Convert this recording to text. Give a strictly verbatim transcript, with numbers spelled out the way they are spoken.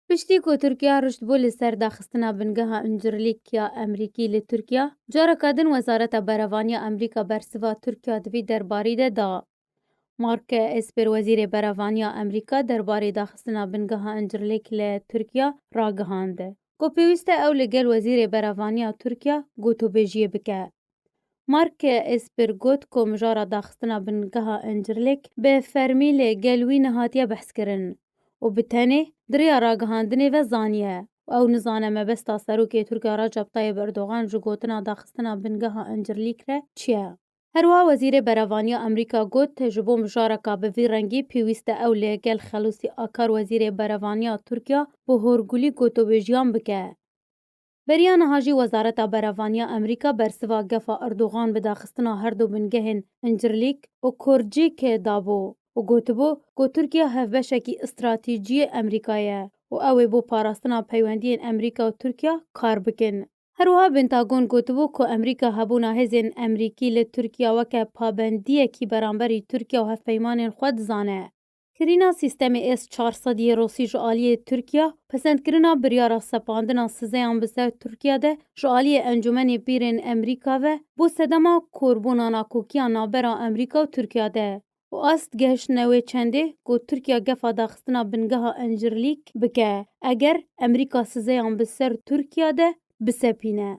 Piştî ku Tirkiya rişt bû li ser daxistina bingeha Incirlîk ya Emerîkî li Tirkiya, careka din Wezareta Berevaniya Emerîka bersiva Tirkiya di vî derbarî de da. Mark Esper, Wezîrê Berevaniya Emerîka, derbarê daxistina bingeha Incirlîk li Tirkiya ragihand ku pêwîst e ew li gel Wezîrê Berevaniya Tirkiya gotûbêjiyê bike. Mark Esper got ku mijara daxistina bingeha Incirlîk bi fermî li gel wî nehatiye behskirin û bi tenê di riya ragihandinê ve zaniye û ew nizane mebesta Serokê Tirkiya Recep Tayyip Erdogan ji gotina daxistina bingeha Incirlîk re çi ye. Herwiha Wezîrê Berevaniya Emerîka got, ji bo mijareka bi vî rengî pêwîst e ew li gel Xelûsî Akar, Wezîrê Berevaniya Tirkiya, bi horgulî gotûbêjiyan bike. Beriya niha jî Wezareta Berevaniya Emerîka bersiva gefa Erdogan bi daxistina her du bingehên Incirlîk û Korcîk dabû û gotibû ku Tirkiye hevbeşekî stratejî yê Emerîka ye û ew ê bo parastina peywendiyên Emerîka û Tirkiya kar bikin. Herwiha Pentagon gotibû ku Emerîka hebûna hêzên Emerîkî li Tirkiya weke pabendiyekî beramberî Tirkiya û hevpeymanên xwe dizane. Kirîna sîstemê S çar sed yê Rûsî ji aliyê Tirkiya, pesendkirina biryara sepandina sizeyan bi ser Tirkiya de ji aliyê Encûmenê Pîrên Emerîka ve, bû sedema korbûna nakokiya navbera Emerîka û Tirkiya de û ast gehiştine wê çendê ku Tirkiya gefa daxistina bingeha Incirlîk bike, eger Emerîka sizeyan bi ser Tirkiya de bisepîne.